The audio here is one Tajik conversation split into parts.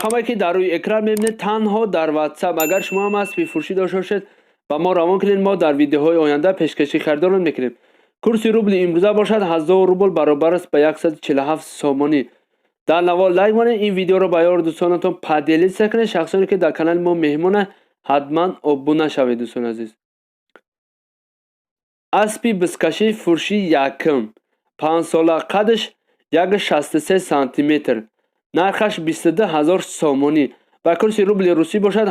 Рақамое, ки дар рӯи экран мебинед, танҳо дар WhatsApp. Агар шумо ҳам аспи фурӯшӣ дошта бошед, ба мо равон кунед, мо дар видеоҳои оянда пешкаши харидорон мекунем. Курси рубли имрӯза бошад, 1000 рубл баробар аст ба 147 сомонӣ. Дар навор лайк монед, ин видеоро ба ёру дӯстонатон поделиться кунед. Шахсоне, ки дар канали мо меҳмонанд, ҳатман обуна шавед, дӯстони азиз. Аспи бизкашӣ фурӯши якум, 5-сола, қадаш 1,63 сантиметр, нархаш 22 ҳазор сомонӣ. Ба курси рубли русӣ бошад,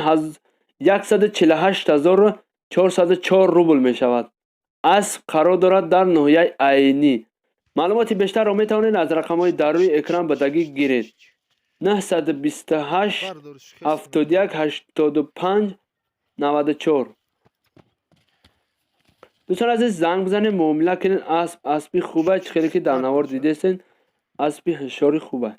148 404 рубл мешавад. Асп қарор дорад дар ноҳияи Айнӣ. Маълумоти бештарро метавонед аз рақамҳои дар рӯи экран будагӣ гиред: 928 71 85 94. Дӯстони азиз, занг бизанед, муомила кунед. Асп аспи хуба, чӣ хеле ки дар навор дидестед, аспи ҳушёри хуба.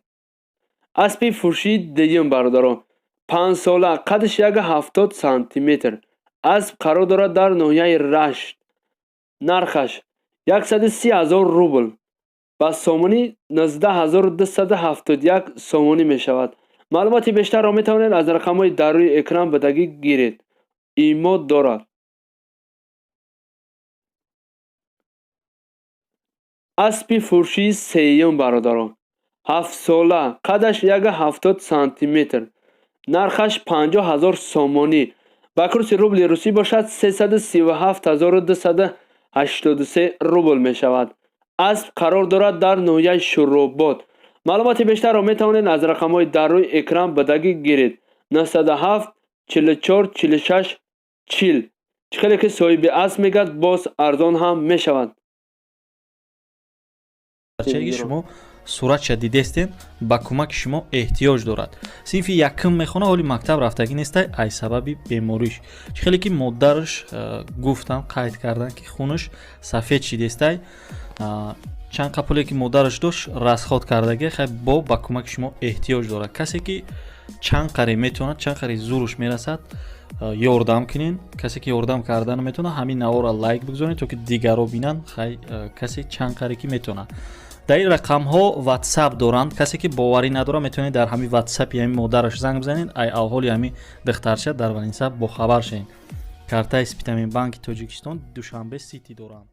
Аспи фурӯшии дуюм, бародарон, 5-сола, қадаш 1,70 сантиметр. Асп қарор дорад дар ноҳияи Рашт. Нархаш 130 ҳазор рубл, ба сомонӣ 19 271 сомонӣ мешавад. Маълумоти бештарро метавонед аз рақамҳои дар рӯи экран будагӣ гиред. Имо дорад. Аспи фурӯшии сеюм, бародарон, 7-сола, қадаш 1,70 сантиметр, нархаш 50 ҳазор сомонӣ. Ба курси рубли русӣ бошад, 337 283 рубл мешавад. Асп қарор дорад дар ноҳияи Шӯробод. Маълумоти бештарро метавонед аз рақамҳои дар рӯи экран будагӣ гиред: 907 44 46 40. Чӣ хеле ки соҳиби асп мегӯяд, боз арзон ҳам мешавад. Бачаги шумо суратша дидестен, ба кӯмаки шумо эҳтиёҷ дорад. Синфи якум мехона, ҳоли мактаб рафтагӣ нестай ай сабаби бемориш. Чӣ хеле ки модараш гуфтан, қайд кардан, ки хунаш сафед шидестай. Чанд қа пуле ки модараш дошт, расход кардаги. Хай, бо ба кӯмаки шумо эҳтиёҷ дорад. Касе ки чанд қаре метавонад, чанд қаре зуруш мерасад, ёрдам кунен. Касе ки ёрдам карда наметавонад, ҳамин наворро лайк бигузоред, то ки дигарро бинанд. Хай, касе чанд қаре ки метавонад, дар ин рақамҳо WhatsApp доранд. Касе ки боварӣ надорад, метавонед дар ҳамин WhatsApp и ҳамин модараш занг бизанед, ай авҳоли ҳамин духтарча дар валинсап бохабар шавед. Картаи Спитамен, Банки Тоҷикистон, Душанбе Сити доранд.